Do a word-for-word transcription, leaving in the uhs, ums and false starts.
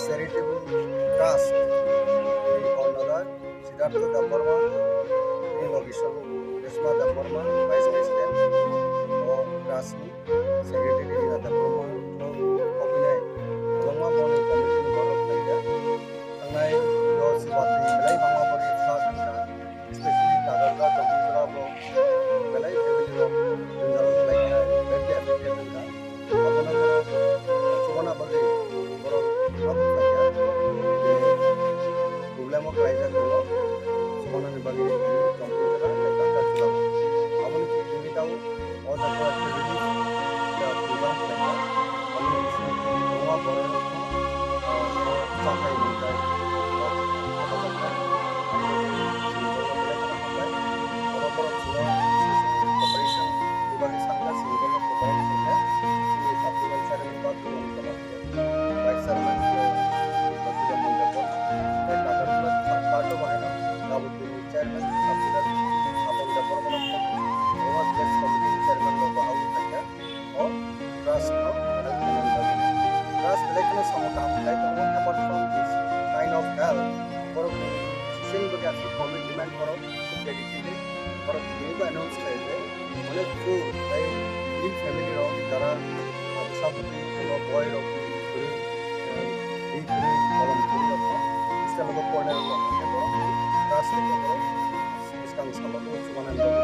Charitable Trust ni owner Siddhartha Debbarma, ni logisong Reshma Debbarma, Vice President, o Trust ni Secretary Rina Debbarma, no obinai, kwbangma boni committee ni borok khaijak. Thangnai yo Sivatwi belai bangma borok flag wngkha, especially Tagarka, Jampuipura bo belai family rok jwngjal khlai kha, badly affected wngkha. Abono borok chubana bagwi borok abo khlai kha, je problem o khlaijak tongo, chubanani bagwi tongthok kha tei kaka chwla. Aboni phuichwlwi tao o jaga o activities da program khlaijak. Aboni bisingtwi kwbangma borok rok no, ah, chakhai mwnkhai rok thapajak kha. Aboni bisingtwi borok belai kheno hambai. Borok borok chwla cooperation ni bagwi sakha, chwng borok borok khaikha. Chini sub-division chairman ba Vice Chairman, Batiram Mandapur, tei Nagarpura Park o bahai no Rabotini Chairman, Sabular Abang Debbarma no, Roma Village Committee Chairman rok bo abo khaikha, o Trust no help khainani bagwi. Trust belai kheno samung kaham khlai tongo, apart from this kind of help, borok ni social media commitment borok dedicated, borok tini bo announce khlai je, onek poor tei garibo family rok jara, ah, bwsa bwtwi ulo boi rok kwrwi, eh, ri kwrwi, kolom kwrwi rok no hostel o pornai rok tong khe borok ni Trust ni borok bwskang salo bo chubanani bagwi